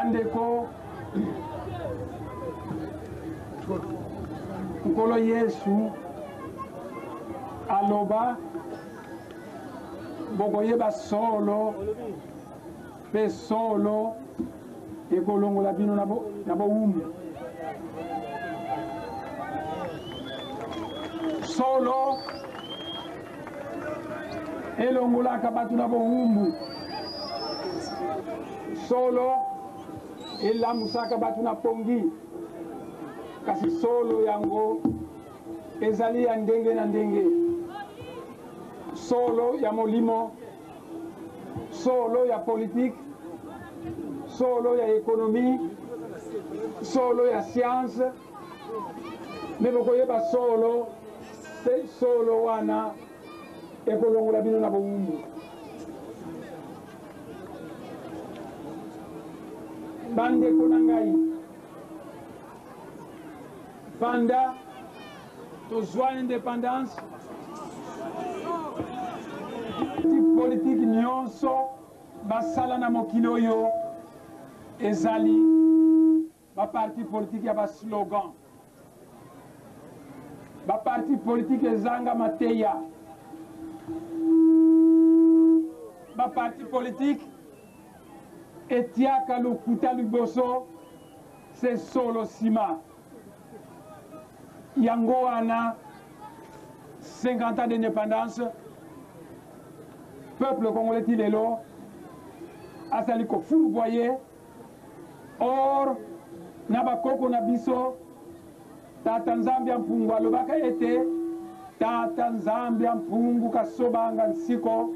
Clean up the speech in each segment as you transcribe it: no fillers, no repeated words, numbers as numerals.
Bandeko, Nkolo Yesu aloba bokoyeba solo mpe solo ekolongola bino na bowumbu. Solo elongolaka bato na bowumbu. Solo elamusaka bato na pongi. Kasi solo yango ezali ya ndenge na ndenge. Solo ya molimo, solo ya politike, solo ya ekonomi, solo ya science. Me bokoyeba solo mpe solo wana ekolongola bino na bowumbu. Bandeko na ngai, banda tozwa independance, politike nyonso basala na mokili oyo ezali ba parti politique ya ba slogan, ba parti politique ezanga mateya, ba parti politique etiaka lokuta liboso se solo nsima. Yango wana 50 ans d'indépendance, peuple congolais ti lelo azali kofourvoyer. Or na bakoko na biso, Tata Nzambe ya Mpungu alobaka ete, Tata Nzambe ya Mpungu kasobanga nsiko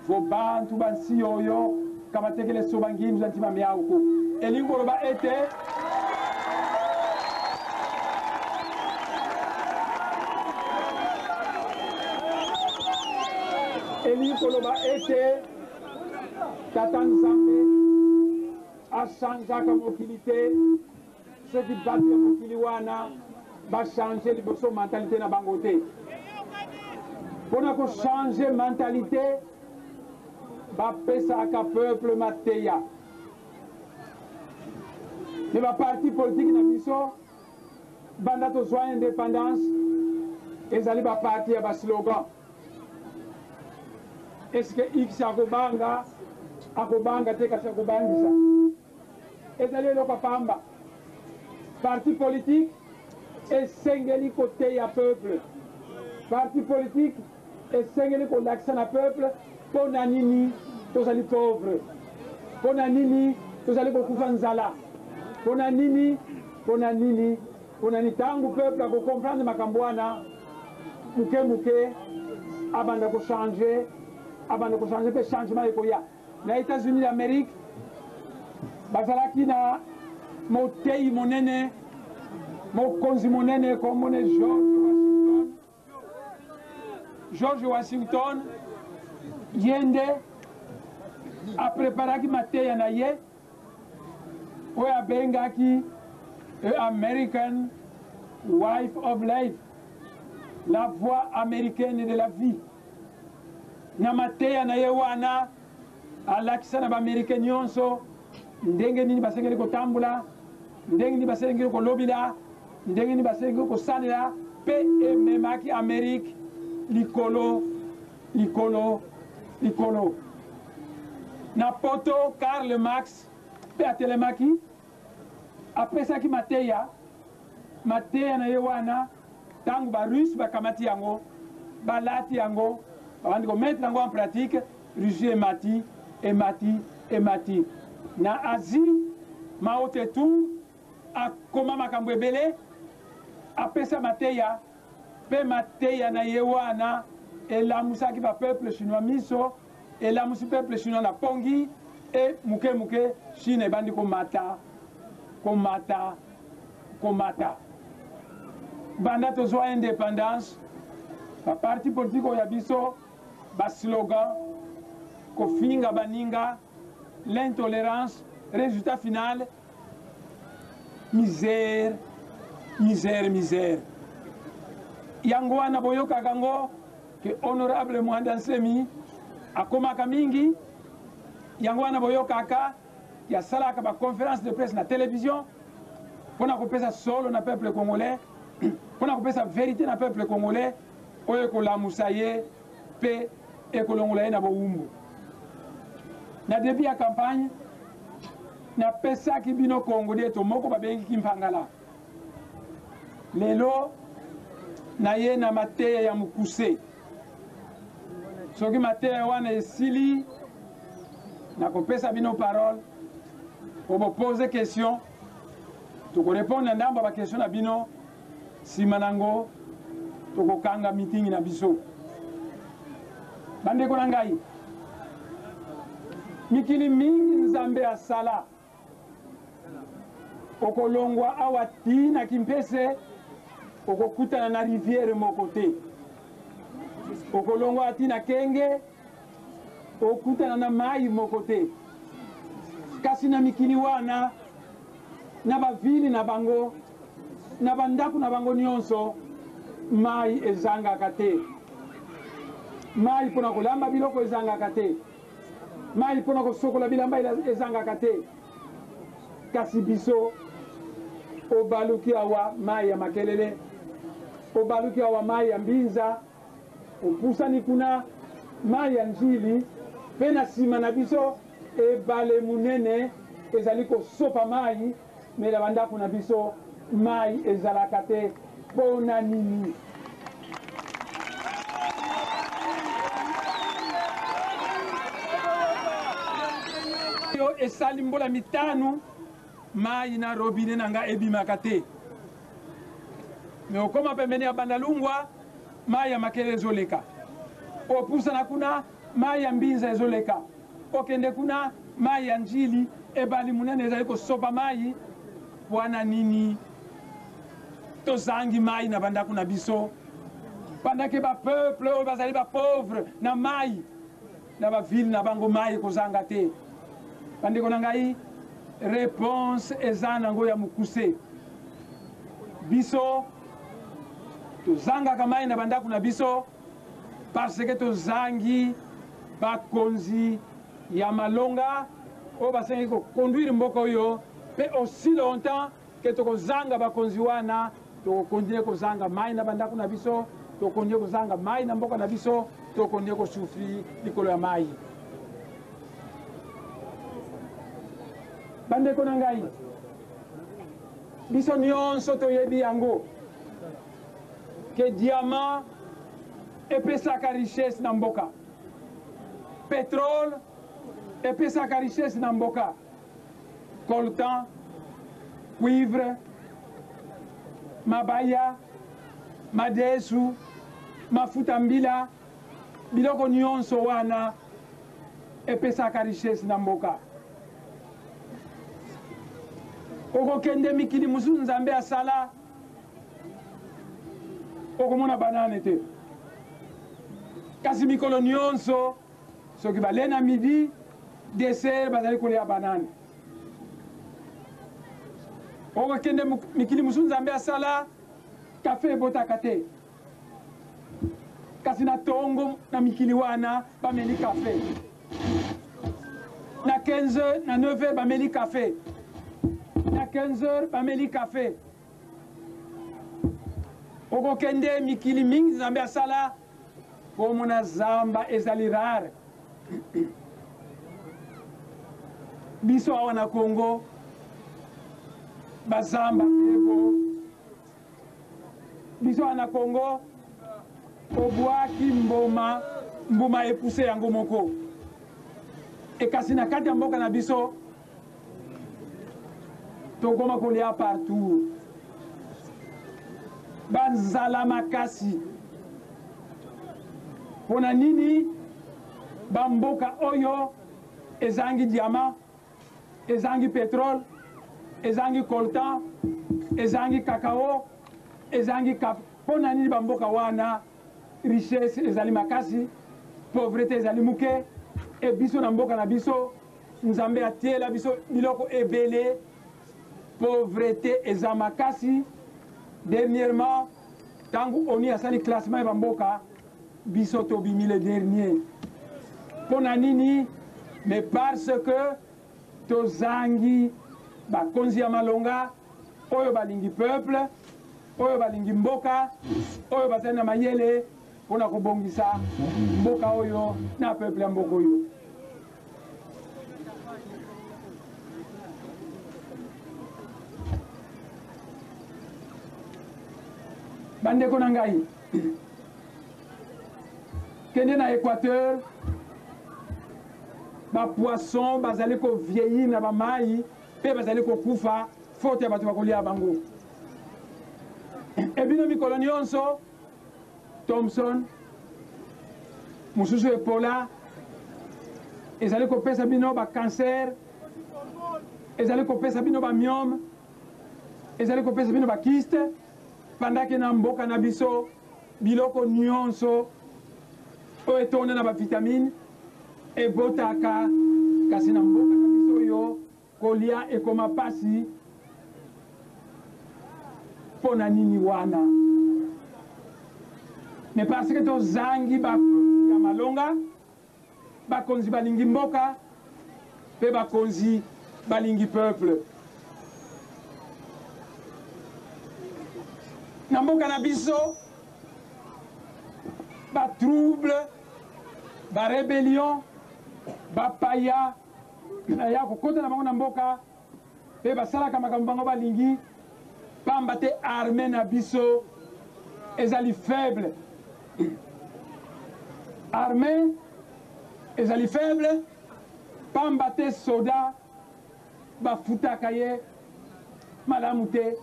vo bantu ba nsi oyo kabatekele soba ngindu za ntima miauku. Elingi koloba ete elingi koloba ete Tata Nzambe achangeaka mokili te soki batu ya mokili wana ba changer liboso mentalite na bango te. Pona ko changer mentalite, bapesaka peuple mateya. Me ba parti politique na biso banda tozwa independance ezali ba parti ya ba slogan. Est-ce que X akobanga? Akobanga te, kasi akobangisa. Ezali eloko ya pamba. Parti politique esengeli koteya peuple. Parti politique esengeli kolakisa na peuple mpo na nini tozali pauvre, mpo na nini tozali kokufa nzala, mpo na nini, mpo na nini, mpo na nini. Ntango peuple akokomprendre makambo wana, moke moke abanda kochange, abanda kochange mpe changement ekoya. Na Etats-Unis d'Amerique bazalaki na moteyi monene, mokonzi monene kombo ne George Washington. George Washington ye nde apreparaki mateya na ye oyo abengaki A American Wife of Life, la voix américaine de la vie. Na mateya na ye wana alakisa na ba-Americain nyonso ndenge nini basengeli kotambola, ndenge nini basengeli kolobila, ndenge nini basengeli kosalela, mpe ememaki Amerique likolo likolo likolo. Na poto, Karl Marx mpe atelemaki, apesaki mateya. Mateya na ye wana, ntango ba Russes bakamati yango, balati yango, babandi ko mettre yango en pratique, Russie emati, emati, emati. Na Asie, Mao Tse-tung akoma makambo ebele, apesa mateya, mpe mateya na ye wana elamusaki ba peuple chinois miso, elamusi peuple chinois na pongi, e moke moke Chine ebandi komata, komata, komata. Banda tozwa independance, ba parti politique oyo ya biso, ba slogan, kofinga baninga, l'intolérance, résultat final, misère, misère, misère. Yango wana boyokaka ngo ke honorable Muanda Nsemi akomaka mingi, yango wana boyokaka. Asalaka baconférence de presse na télévision mpona kopesa solo na peuple congolais, mpona kopesa vérité na peuple congolais oyo ekolamusa ye mpe ekolongola ye na bowumbu. Na début ya campagne, napesaki bino Kongo Dieto moko babengiki Mpangala. Lelo naye na mateya ya mokuse. Soki mateya wana esili, nakopesa bino parole po bopose question, tokorépondre na ndambo ya baquestion na bino. Nsima nango tokokanga mitingi na biso. Bandeko na ngai, mikili mingi Nzambe asala, okolongwa awa ti na Kimpese, okokutana na rivière moko te. Okolongwa ti na Kenge, okutana na mai moko te. Kasi na mikili wana, na bavili na bango, na bandako na bango nyonso, mai ezangaka te. Mai mpona kolamba biloko ezangaka te, mai mpona kosokola bilamba ezangaka te. Kasi biso, obaluki awa mai ya makelele, obaluki awa mai ya mbinza, opusani kuna mai ya Njili, mpe na nsima na biso ebale monene ezali kosopa mai, me na bandako na biso mai ezalaka te. Mpo na nini? Oyo esali mbola 5, mai na robinet na nga ebimaka te. Me okóma pembeni ya Bandalungwa, mai ya makele ezoleka. Opusana kuna, mai ya mbinza ezoleka. Okende kuna, mai ya Njili, ebali monene ezali kosopa mai. Wana nini? Tozangi mai na bandako na biso, pendant ke bapeuple oyo bazali bapauvre na mai, na bavile na bango mai ekozanga te. Bandeko na ngai, réponse eza nango ya mokuse. Biso tozangaka mai na bandako na biso parce que tozangi bakonzi ya malonga oyo basengi koconduire mboka oyo. Mpe aussi longtemps ke tokozanga bakonzi wana, tokokontinue kozanga mai na bandako na biso, tokokontinue kozanga mai na mboka na biso, tokokontinue kosufri likolo ya mai. Bandeko na ngai, biso nyonso toyebi yango ke diamant epesaka richesse na mboka, pétrole epesaka richesse na mboka, coltan, cuivre, mabaya, madesu, mafuta mbila, biloko nyonso wana epesaka richesse na mboka. Okokende mikili mosusu Nzambe asala, okomona banane te, kasi mikolo nyonso soki bale na midi, dessert bazali kolia banane. Okokende mikili mosusu Nzambe asala, kafe ebotaka te, kasi na tongo na mikili wana bameli kafe na 15 heures, na 9 heures bameli kafe na 15 heures, bameli kafe. Okokende mikili mingi Nzambe asala, komona zamba ezali rare. Biso awa na Congo, bazamba ebo. Biso awa na Congo, obwaki mboma, mbuma epuse yango moko. Ekasi na kati ya mboka na biso, tokoma kolia partout, banzala makasi. Mpo na nini bamboka oyo ezangi diamant, ezangi pétrole, ezangi coltan, ezangi cacao, ezangi cap, mpo na nini bamboka wana richesse ezali makasi, pauvreté ezali moke, e biso na mboka na biso Nzambe atiela biso biloko ebele, pauvreté eza makasi? Dernièrement, ntango ONU asali classement ya bamboka, biso tobimi le dernier. Mpo na nini? Mais parce que Tozangi bakonzi ya malonga oyo balingi peuple, oyo balingi mboka, oyo bazali na mayele mpo na kobongisa mboka oyo na peuple ya mboka oyo. Bandeko na ngai, kende na Equateur, ba poisson bazali ko vieillir na ba mayi mpe bazali kokufa faute ya bato bakolia bango. Ebino mikolo nyonso Thomson mosusu epola ezali kopesa bino ba cancer, ezali kopesa bino ba myome, ezali kopesa bino ba kyste, pendant que na mboka na biso biloko nyonso oyo etonda na ba vitamine ebotaka, kasi na mboka na biso oyo kolia ekoma pasi. Mpo na nini wana? Mais parce que tozangi bakonzi ya malonga, bakonzi balingi mboka mpe bakonzi balingi peuple. Na mboka na biso ba trouble, ba rebellion, bapaya ya kokota na bango na mboka mpe basalaka makambo bango balingi, pamba te armée na biso ezali faible. Armée ezali faible pamba te soda bafutaka ye malamu te.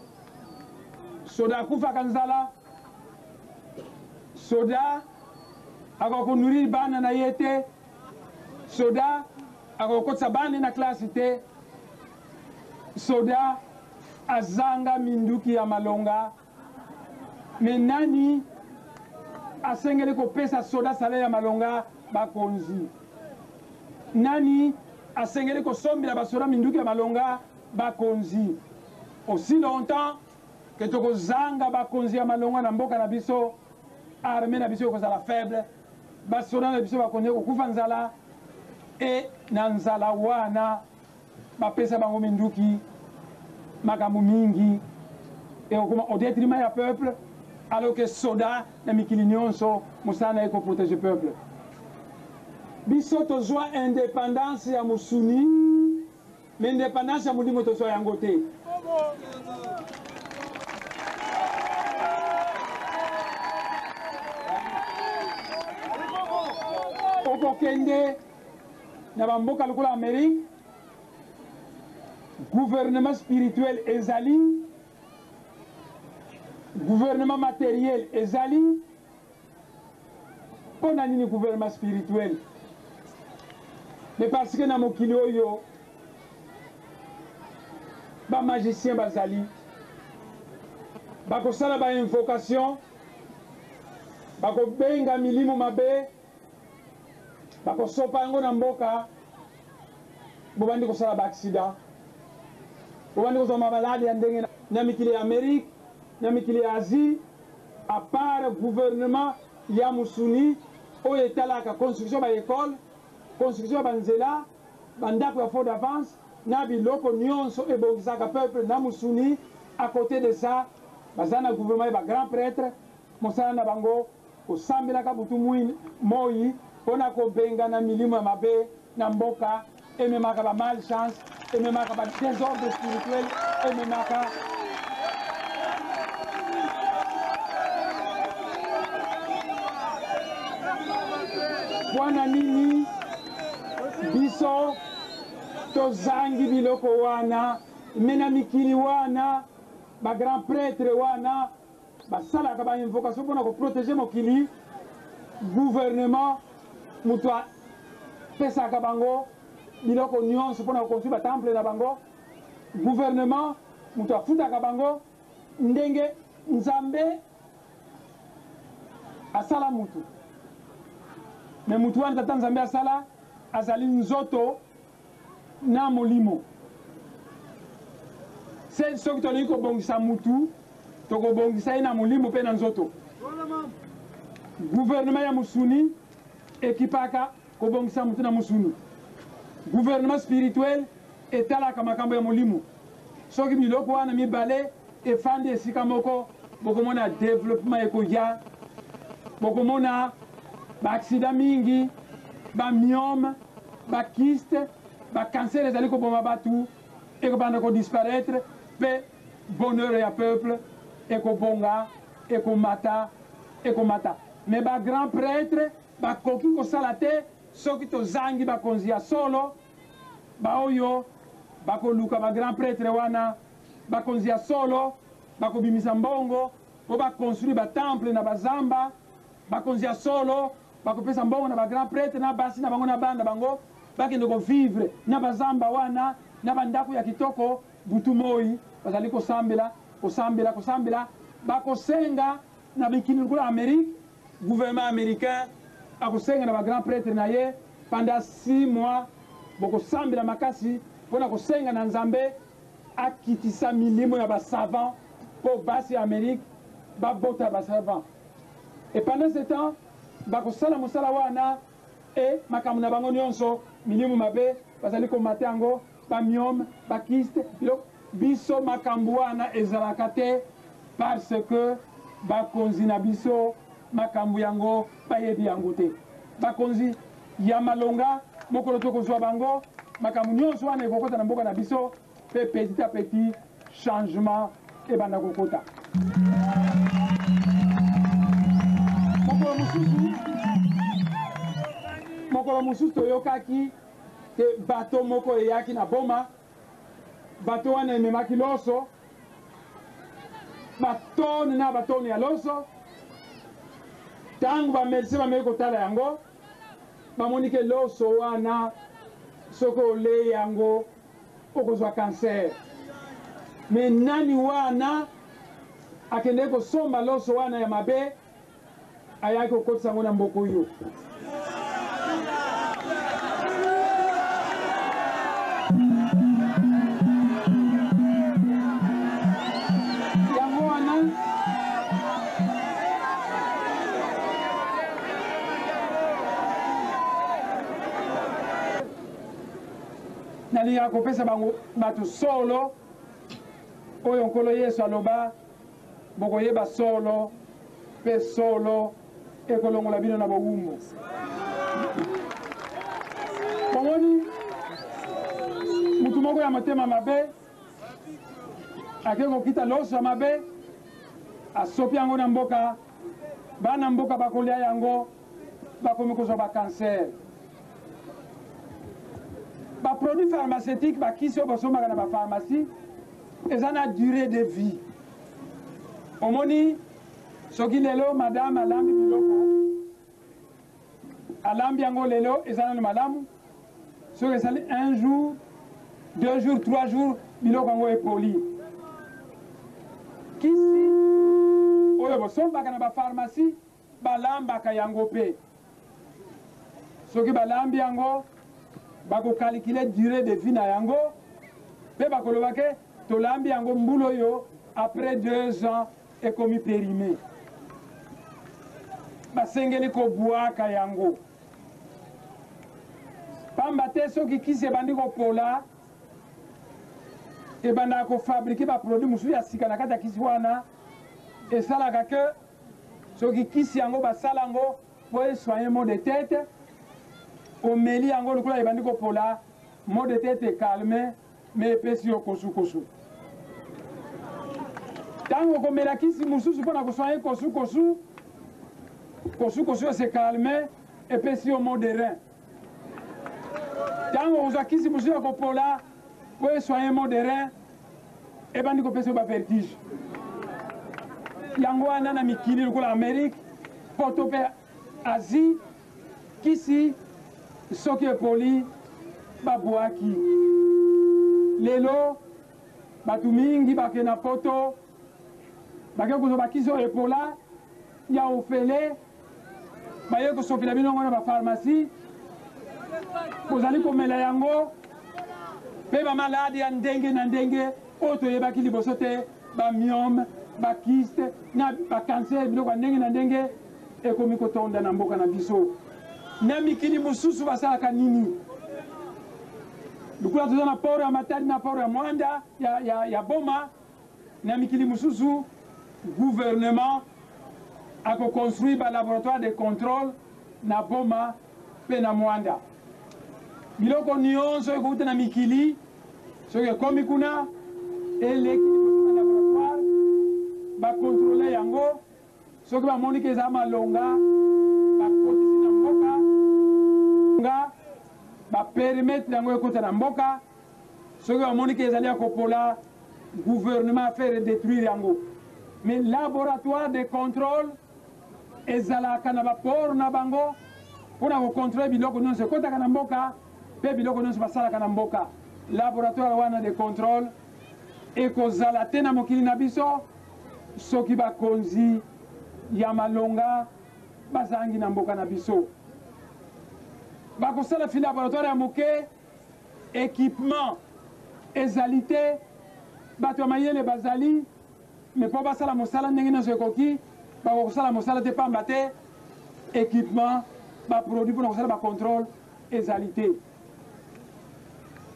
Soda akufaka nzala, soda akoka konourrir bana na ye te, soda akokotisa bana na klase te, soda azanga minduki ya malonga. Me nani asengeli kopesa soda salaire ya malonga? Bakonzi. Nani asengeli kosombela basoda minduki ya malonga? Bakonzi. Aussi longtemps que tokozanga bakonzi ya malonga na mboka na biso, armée na biso ekozala faible, basoda na biso bakonzi kokufa nzala, e na nzala wana bapesa bango minduki, makambo mingi ekokoma au détriment ya peuple, alors que soda na mikili nyonso mosala na ye koprotege peuple. Biso tozwa indépendance ya mosuni, mais indépendance ya molimo tozwa yango te. Okokende na bamboka lokola Amérique, gouvernement spirituel ezali, gouvernement matériel ezali. Mpo na nini gouvernement spirituel? Mais parce que na mokili oyo ba magicien bazali, bakosala ba invocation, bakobenga milimo mabe, bakosopa yango na mboka, bobandi kosala ba accident, bobandi kozwa mamaladi ya ndenge na mikili ya Amérique, na mikili ya Asie. À part gouvernement ya musuni oyo etalaka construction ba école, construction ya ba nzela, ba ndako ya fond d'avance na biloko nyonso ebongisaka peuple na musuni. À côté de ça, baza na gouvernement ya ba grand prêtre, mosala na bango kosambelaka butu moi mpona kobengana milimo ya mabe na mboka, ememaka ba malchance, ememaka ba désordre spirituel, ememaka Bwana nini biso tozangi biloko wana, me na mikili wana ba grand prêtre wana basalaka ba invocation mpona koprotege mokili. Gouvernement moto apesaka bango biloko nyonso mpona koconstruire batemple na bango. Gouvernement moto afutaka bango. Ndenge Nzambe asala mutu, me mutu wana tata Nzambe asala azali nzoto na molimo. Se soki tolingi kobongisa mutu, tokobongisa ye na molimo mpe na nzoto. Gouvernement ya musuni ekipaka kobongisa mutu na musuni. Gouvernement spirituel etalaka makambo ya molimo. Soki biloko wana mibale efandi esika moko, bokomona developpement ekoya, bokomona ba accident mingi, ba myome, ba kyste, ba cancer ezali koboma batu ekobanda ko disparaitre pe bonheur ya peuple ekobonga, ekomata, ekomata. Mais ba grands pretres bakoki kosala te soki tozangi bakonzi ya solo. Baoyo bakoluka ba grand pretre wana, bakonzi ya solo, bakobimisa mbongo po ba construire ba temple na ba zamba, bakonzi ya solo bakopesa mbongo na ba grand pretre na basi na bango na bana na bango bakende ko vivre na ba zamba wana na ba ndako ya kitoko butu moyi bazali kosambela, kosambela, kosambela, bakosenga na mikili lokola Amerique. Gouvernement americain akosenga na ba grand pretre na ye pendant 6 mois bokosambela makasi pona kosenga na Nzambe akitisa milimo ya ba savants po basi ya Amerique babota ba savants et pendant ce temps bakosala mosala wana et makambo na bango nionso milimo mabe bazali komata yango ba myome ba kyste biloko biso makambo wana ezalaka te parce que bakonzi na biso makambo yango bayebi yango te bakonzi ya malonga mokolo tokozwa bango makambo nyonso wana ekokota na mboka na biso pe petit à petit changement ebanda kokota mokolo mosusu mokolo mosusu toyokaki te bato moko eyaki na Boma, bato wana ememaki loso, batone na batone ya loso. Ntango ba medecin bameki kotala yango, bamoni ke loso wana soki olei yango okozwa cancer. Me nani wana akendeki kosomba loso wana ya mabe ayaki kokotisa yango na mboka oyo? Yango wana nalingaka kopesa bango bato solo oyo Nkolo Yesu aloba. Bokoyeba solo, mpe solo ekolongola bino na bowumbu. Bomoni, mutu moko ya motema mabe ake kokita loso ya mabe, asopi yango na mboka, bana mboka bakolia yango, bakomi kozwa ba cancer. Ba produits pharmaceutiques, ba kisi oyo bosombaka na ba pharmacie eza na durée de vie. Omoni soki lelo madame alambi biloko, alambi yango lelo eza nanu malamu, soki esali un jour, 2 jours, 3 jours, biloko yango epoli. Kisi oyo bosombaka na ba pharmacie balambaka yango pe. Soki balambi yango, bako calculer duree de vie na yango pe bakoloba ke tolambi yango mbula oyo après 2 ans ekomi perime. Basengeli kobuaka yango. Pamba te soki kisi ebandi kopola, ebandaka ko fabriquer ba produits mosusu ya sika na kati ya kisi wana, esalaka ke soki kisi yango basala yango po e soigner maux de tete, omeli yango lokola ebandi kopola, maux de tete e calme, mais epesi yo kosukosu. Tango okomela kisi mosusu pona ko soigner kosukosu, kosukosu ese calme, epesi yo maux de rein. Tango okozwa kisi mosusu ya kopola po e soigner maux de rein, ebandi kopesa yo ba vertige. Yango wana na mikili lokola Amerique, Poto pe Asie, kisi soki epoli babwaki. Lelo bato mingi bake na Poto bake kozwa bakisi oyo epola ya ofele, baye kosopela bino yango na ba pharmacie, bozali komela yango pe ba malade ya ndenge na ndenge oyo toyebaki liboso te, ba myome, ba kyste na ba cancer, biloko ya ndenge na ndenge ekomi kotonda na mboka na biso. Na mikili mosusu basalaka nini? Lokola toza na port ya Matadi na port ya Mwanda ya, ya, ya Boma na mikili mosusu, gouvernement akoconstruire ba laboratoire de contrôle na Boma mpe na Mwanda. Biloko nyonso ekouta na mikili soki ekomi kuna eleki liboso na laboratoire, bakontrole yango. Soki bamoni ke eza malonga, bakotisi na mboka nga ba permettre yango ekota na mboka. Soki bamoni ke ezali ya kopola, gouvernement faire détruire yango. Mais laboratoire de contrôle ezalaka na baport na bango mpo na kocontrole biloko nyonso ekotaka na mboka mpe biloko nyonso basalaka na mboka. Laboratoire wana de contrôle ekozala te na mokili na biso soki bakonzi ya malonga bazangi na mboka na biso. Bakosala fi laboratoire ya moke, equipement ezali te, bato ya mayele bazali me mpo basala mosala ndenge nyonso ekoki, bakokosala mosala te pamba te equipement, baproduit mpona kosala bacontrole ezali te.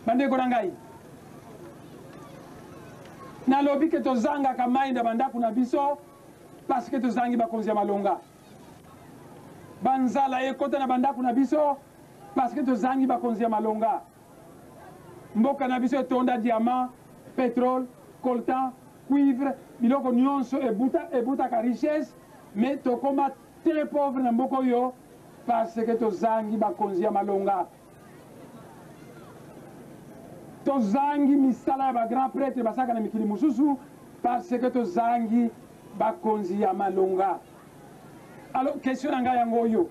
Bandeko na ngai, nalobi ke tozangaka mai na bandako na biso parce que tozangi bakonzi ya malonga. Banzala ekota na bandako na biso parce que tozangi bakonzi ya malonga. Mboka na biso etonda diamant, pétrole, coltan, cuivre, biloko nyonso ebuta, ebutaka richesse, mais tokoma très pauvre na mboka oyo parce que tozangi bakonzi ya malonga. Tozangi misala ya ba grand prêtre basalaka na mikili mosusu parce que tozangi bakonzi ya malonga. Alors question na ngai yango oyo,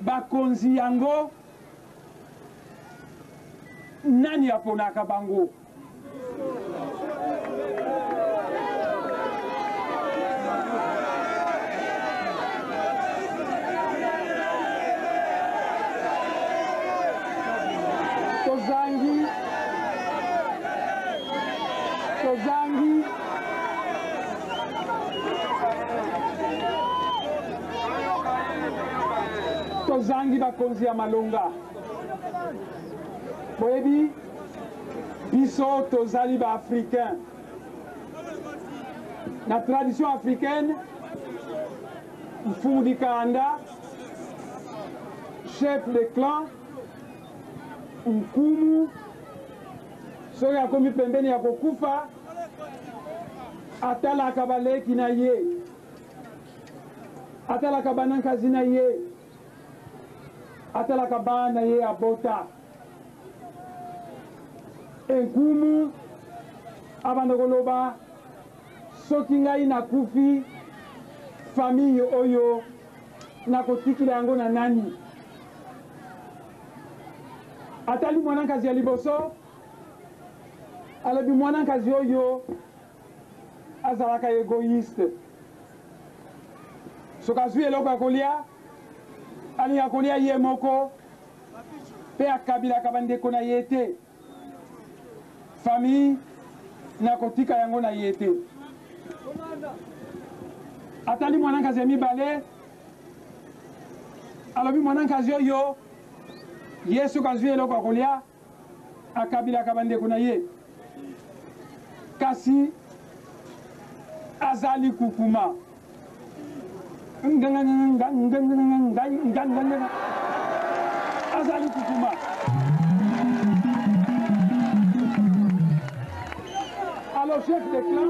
bakonzi yango nani aponaka bango? Tozangi tozangi tozangi bakonzi ya malonga. Boyebi biso tozali ba africain na tradition africaine. Mfumu Dikanda, chef de clan, nkumu, soki akomi pembeni ya kokufa, atalaka baleki na ye, atalaka banankazi na ye, atalaka bana ye abota. Enkumu abanda koloba, soki ngai nakufi, famille oyo nakotikila yango na nani? Atali mwanankazi ya liboso, alobi mwanankazi oyo azalaka egoïste, soki azwi eloko ya kolia alingaka kolia ye moko mpe akabilaka bandeko na ye te. Famille nakotika yango na ye te. Atali mwanankazi ya mibale, alobi mwanankazi oyo ye soki azwi eloko ya kolia akabilaka bandeko na ye, kasi azali kukuma, azali kukuma. Alors chef de clan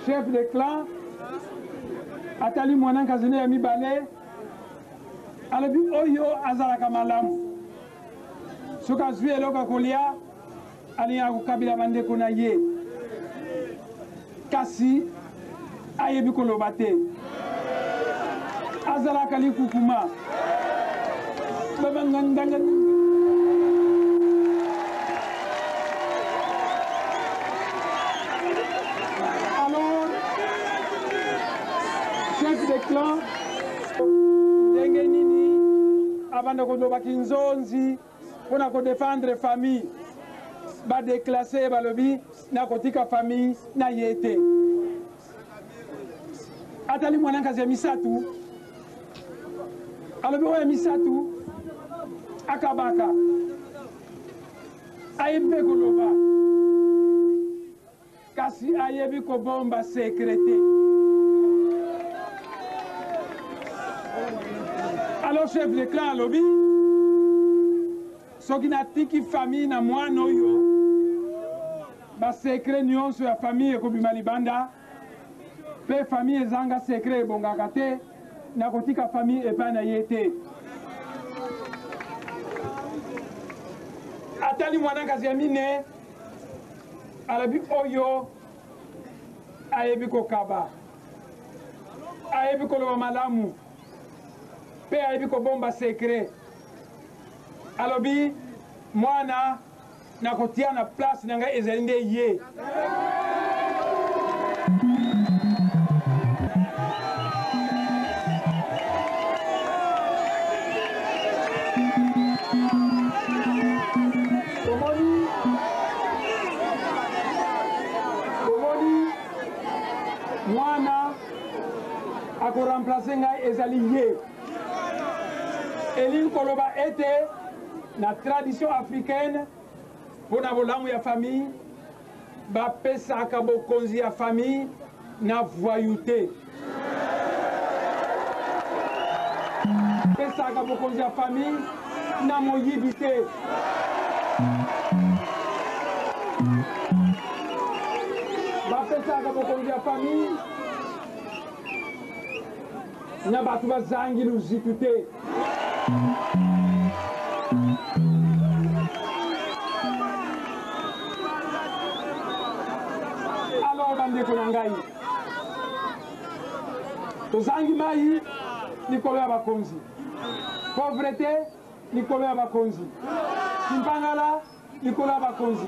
chef de clan atali mwana nkazine ya mibale, alobi oyo azalaka malamu, soki azwi eloko ya kolia alingaka kokabila bandeko na ye, kasi ayebi koloba te, azalaka likukuma. Alors chef de clan ndenge nini abanda koloba kinzonzi mpo na kodefendre famille? Ba déclasse ye, balobi nakotika famille na ye te. Atali mwana nkazi ya misato, alobi oyo ya misato akabaka, ayebi mpe koloba, kasi ayebi kobomba secret te. Alors chef de clan alobi, soki natiki famille na mwana oyo, basecret nyonso ya famille ekobima libanda, mpe famille ezanga secret ebongaka te. Nakotika famille epai na ye te. Atali mwana nkazi ya mine, alobi oyo ayebi kokaba, ayebi koloba malamu, mpe ayebi kobomba secret. Alobi mwana nakotia na place na ngai ezali nde ye. Omoni, omoni, mwana akoremplace ngai ezali ye. Elingi koloba ete na tradition africaine, mpo na bolamu ya famille, bapesaka bokonzi ya famille na voyou te, pesaka bokonzi ya famille na moyibi te, bapesaka bokonzi ya famille na bato bazangi luzitu te. Alors bandeko na ngai, tozangi mai likolo ya bakonzi, pauvreté likolo ya bakonzi, kimpangala likolo ya bakonzi,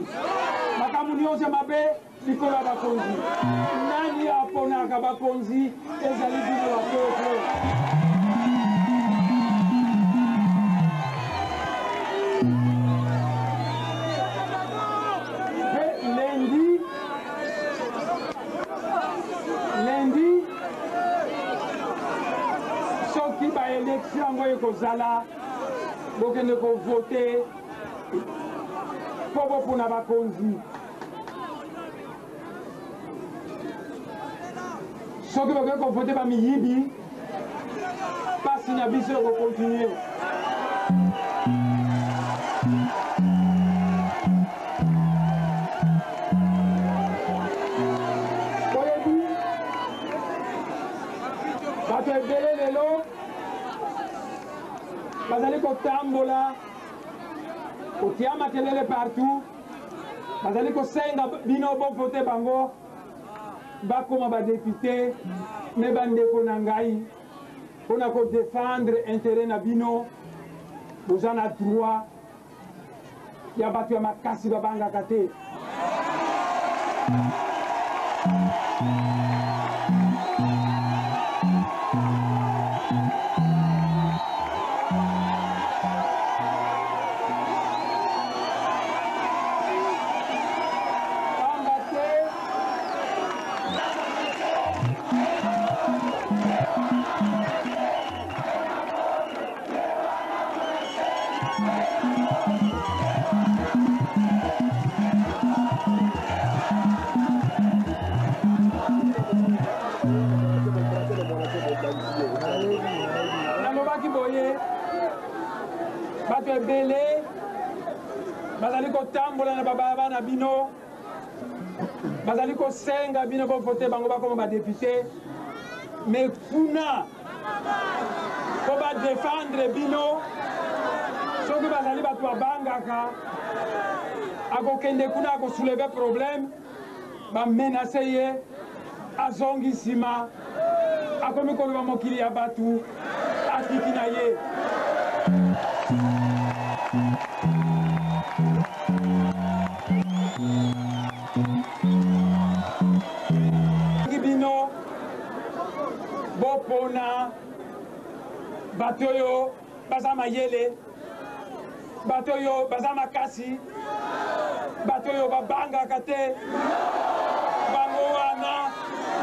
makambo nyonso ya mabe likolo ya bakonzi. Nani aponaka bakonzi? Ezali bino bapeuple. Mpe lundi, lundi, soki baélection yango ekozala, bokende kovote mpo bopona bakonzi. Soki bokoki kovote bamiyibi, mpasi na biso ekokontinue. Oyebi, bato ebele lelo bazali kotambola, kotia makelele partout, bazali kosenga bino bovote bango bakoma badéputé. Me bandeko na ngai, mpona kodéfendre intérêt na bino, boza na droit ya bato ya makasi babangaka te. Pamba te nalobaki boye, bato ebele bazali kotambola na babalabala na bino, bazali kosenga bino bovote bango bakoma badéputé. Me kuna mpo badéfendre bino, soki bazali bato babangaka, akokende kuna, akosoulève problème, bamenace ye, azongi nsima, akomi koloba mokili ya bato, atiki na ye. Bino bopona bato oyo baza mayele, bato oyo baza makasi. Bato oyo babangaka te, bango wana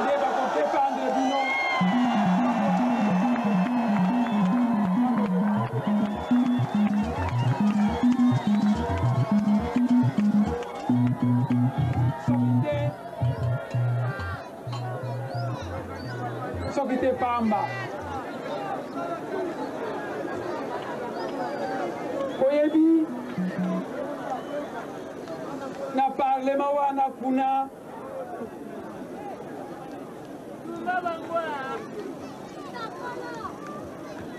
nde bakodefendre bino. Soki te pamba. Oyebi na parlement wana kuna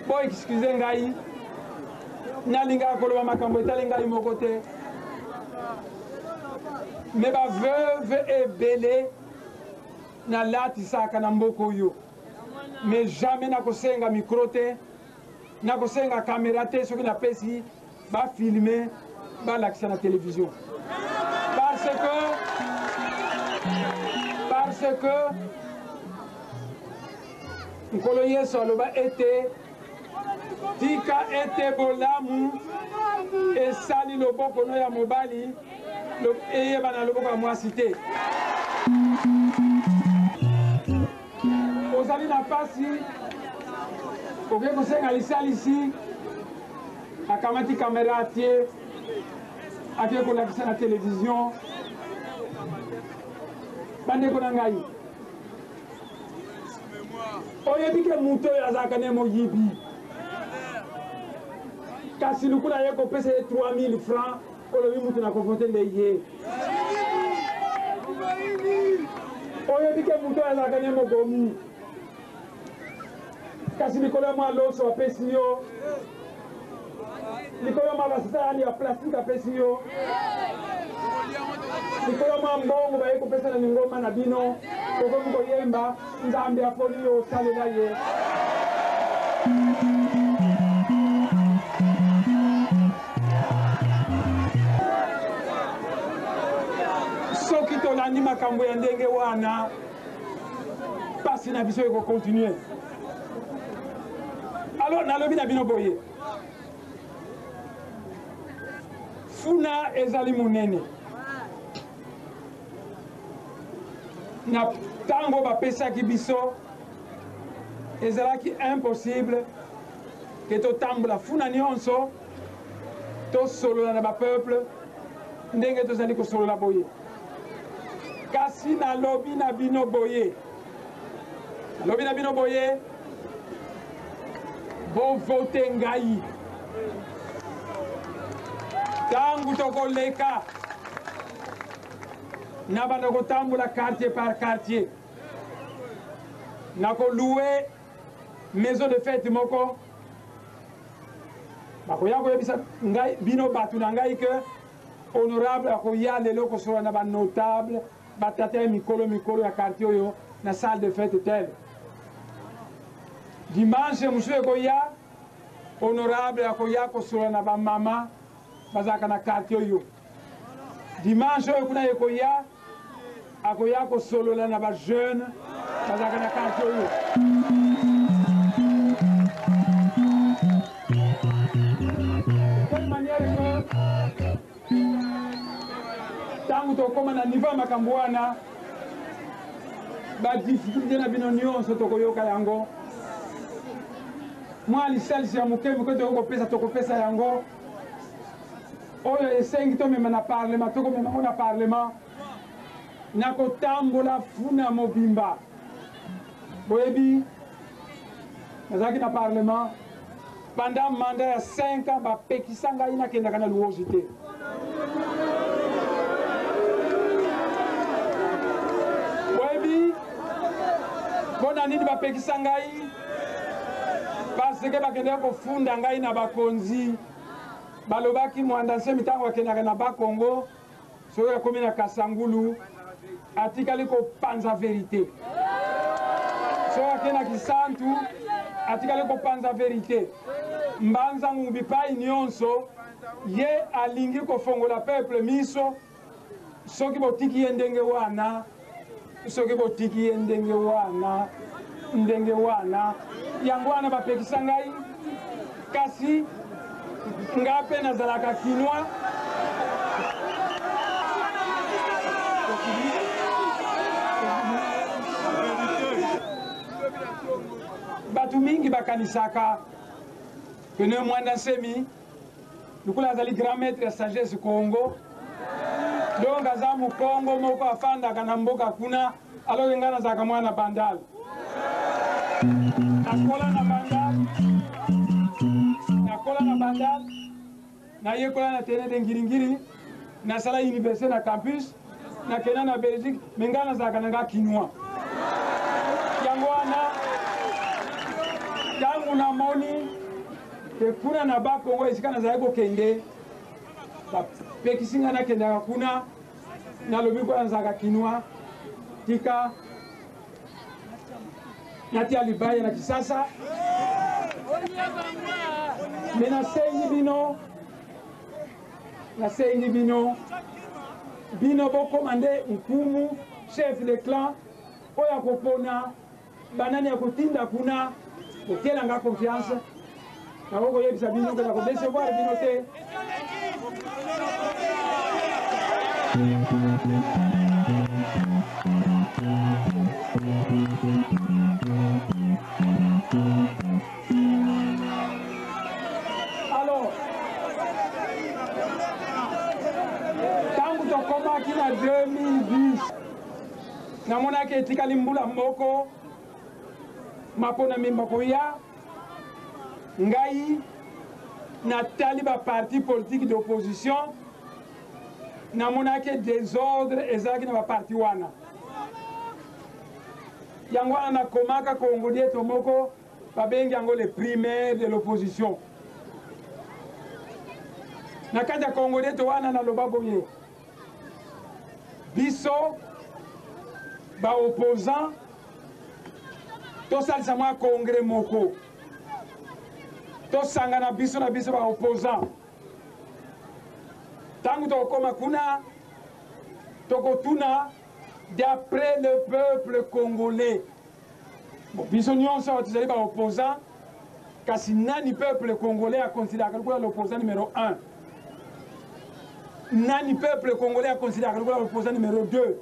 bo excuse ngai nalingaka koloba makambo etali ngai moko te me baveuve ebele nalatisaka na mboka oyo mais jamais nakosenga micro te nakosenga kamera te soki napesi bafilme balakisa na télévision parce que parce que nkolo yesu aloba ete tika ete bolamu esali loboko no ya mobali eyeba na loboko ya mwasi te ozali na mpasi okoki kosenga lisalisi akamati kamera atie ake kolakisa na televizio bandeko na ngai oyebi ke moto oyo azalaka ne moyibi kasi lokola ye kopesa ye 3000 francs olobi moto na kovote nde ye oyebi ke moto oyo azalaka ne mobomi kasi likolo ya mwa loso apesi yo likolo ya mwa basani ya plastique apesi yo likolo ya mwa mbongo baye kopesa na lingomba na bino okomi koyemba nzambe aponi yo osalela ye soki tolandi makambo ya ndenge wana mpasi na biso ekokontinue alors nalobi na bino boye funa ezali monene na ntango bapesaki biso ezalaki impossible ke totambola funa nyonso tosolola na bapeuple ndenge tozali kosolola boye kasi nalobi na bino boye nalobi na bino boye bovote ngai ntango tokoleka na banda kotambola quartier par quartier nakoloue maison de fete moko bakoya koyebisa ngai bino bato na ngai ke honorable akoya lelo kosolola na banotable batata ya mikolo mikolo ya quartier oyo na salle de fete tel dimanche mosusu ekoya honorable akoya kosolola na bamama bazalaka na quartier oyo dimanche oyo kuna ekoya akoya kosolola na bajeune bazalaka na quartier oyo telle manière que ntango tokóma na niveau ya makambo wana badifficulté na bino nyonso tokoyoka yango mwa lisalisi ya moke moke tokoki kopesa tokopesa yango oyo esengi tomema na parlement tokomema yango na parlement na kotambola funa mobimba boyebi nazalaki na parlement pendant mandat ya 5 ans bapekisa ngai nakendaka na luozi te boyebi mpo na nini bapekisa ngai parce que bakendaki kofunda ngai na bakonzi balobaki mwanda nsemi ntango akendaka na bakongo soki akomi na kasangulu atikali kopanza verite soki ake na kisantu atikali kopanza verite mbanza ngungu bipai nyonso ye alingi kofongola peuple miso soki botiki ye ndenge wana soki botiki ye ndenge wana ndenge wana yango wana bapekisa ngai kasi nga mpe nazalaka kinois. Bato mingi bakanisaka que Ne Muanda Nsemi lokola azali grand maître ya sagesse Congo, donc aza mokongo moko afandaka na mboka kuna, alors que ngai nazalaka mwana Bandal. Nakola na Bandal, nakola na Bandal, nayekola na tene de Ngiringiri, nasala université na campus, nakenda na Belgique, mais ngai nazalaka na ngai kinois. Yango wana ntango namoni ke kuna na Bakongo esika nazalaki kokende bapekisi ngai nakendaka kuna, nalobi kuna nazalaka kinois, tika natia libaya na Kisasa. Me nasengi bino, nasengi bino, bino bokoma nde nkumu chef de clan oyo akopona banani ya kotinda kuna. Kotiela nga confiance, nakoki koyebisa bino ke nakodecevoir bino te. Alors, ntango tokomaki na 2010, namonaki etikali mbula moko maponami makoya. Ngai natali ba parti politique d'opposition, namonaki désordre ezalaki na ba parti wana. Yango wana nakomaka Congo dieto moko babengi yango le primaire de l'opposition. Na kati ya Congo dieto wana naloba boye: biso ba opposant tosalisa mwa congrès moko, tosangana biso na biso ba opposant. Ntango tokokoma kuna, tokotuna d'après le peuple congolais. Bon, biso nyonso awa tozali ba opposant, kasi nani peuple congolais akonsideraka lokola l'opposant numéro 1? Nani peuple congolais akonsideraka lokola l'opposant numéro 2?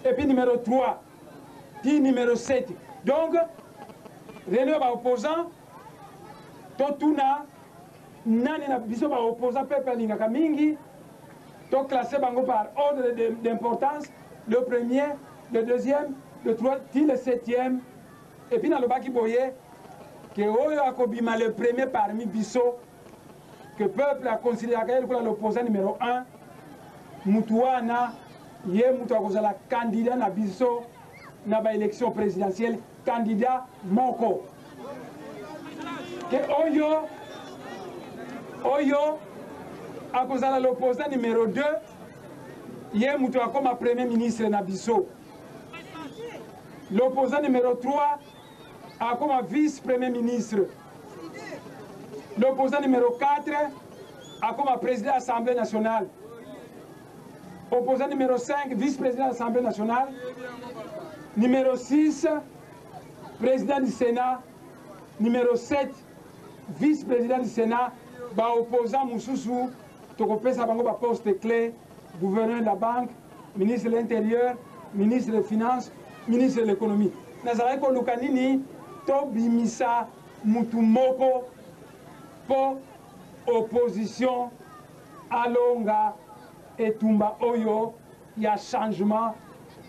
Et puis numéro 3, puis numéro 7. Donc, réunion ba opposant, totuna nani na biso ba opposant peuple alingaka mingi, to classer bango par ordre d'importance, le premier, le deuxième, le troisième, ti le septième. Et puis nalobaki boye ke oyo akobima le premier parmi biso que peuple akonsideraka ye lokola l'opposant numéro 1, mutu wana ye mutu akozala candidat na biso na ba élection présidentielle, candidat moko. Ke oyo akozala l'opposant numéro 2, ye mutu akoma premier ministre na biso. L'opposant numéro 3 akoma vice-premier ministre. L'opposant numéro 4 akoma président de l'Assemblée nationale. Opposant numéro 5, vice-président de l'Assemblée nationale. Numéro 6, président du Sénat. Numéro 7, vice-président du Sénat. Ba opposant mosusu tokopesa bango ba poste clé: gouverneur de la banque, ministre de l'Intérieur, ministre des Finances, ministre de l'Économie. Nazalaki koluka nini? Tobimisa mutu moko po opposition alonga etumba oyo ya changement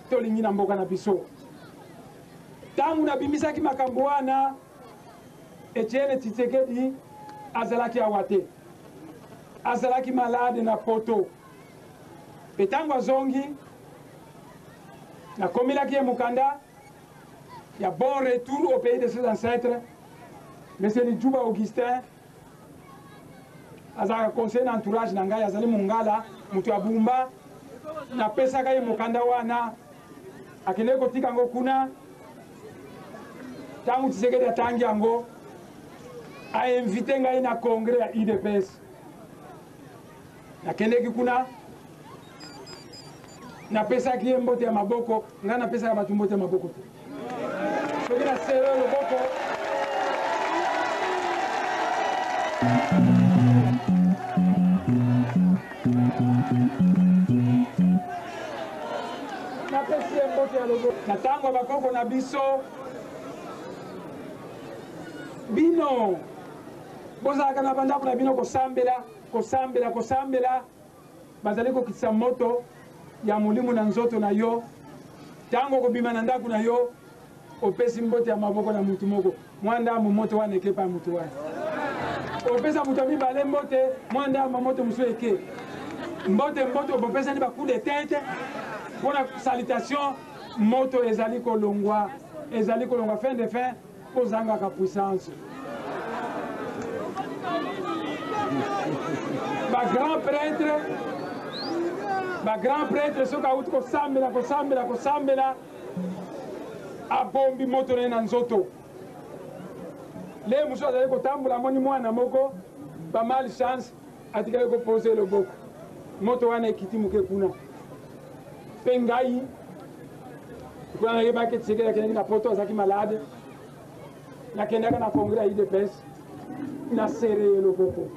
tolingi na mboka na biso. Ntango nabimisaki makambo wana, Etienne Tshisekedi azalaki awa te, azalaki malade na poto. Mpe ntango azongi, nakomelaki ye mokanda ya bon retour au pays de ses ancêtres. Monsieur Lidjuba Augustin azalaka conseiller na entourage na ngai, azali mongala, moto ya Bumba. Napesaka ye mokanda wana, akendeki kotika yango kuna. Ntango Tshisekedi atangi yango, ainvite ngai na congrès ya UDPS. Nakendeki kuna, napesaki ye mbote ya maboko. Ngai napesaka bato mbote ya maboko te, soki nasere loboko. Napesi ye mbote ya loboko. Na ntango ya bakoko na biso, Bino bozalaka na bandako na bino kosambela, kosambela, kosambela, bazali kokitisa moto ya molimo na nzoto na yo. Ntango okobima na ndako na yo, opesi mbote ya maboko na motu moko, mwa ndambo moto wana eke epai motu wana. Opesa moto ya mibale mbote, mwa ndambo moto mosusu eke. Mbote mbote, bopesani ba coup de tete mpo na salutation, moto ezali kolongwa, ezali kolongwa fin de fin. Bozangaka puissance. Ba grand prêtre, ba grand prêtre soki awuti kosambela kosambela kosambela abombi moto na ye na nzoto. Le mosusu azali kotambola amoni mwana moko ba mal chance atikali kopose loboko moto wana ekiti moke kuna mpe ngai kuna nayebaki Tshisekedi akendaki na poto azalaki malade nakendaka na congrès ya udps na sere ye loboko.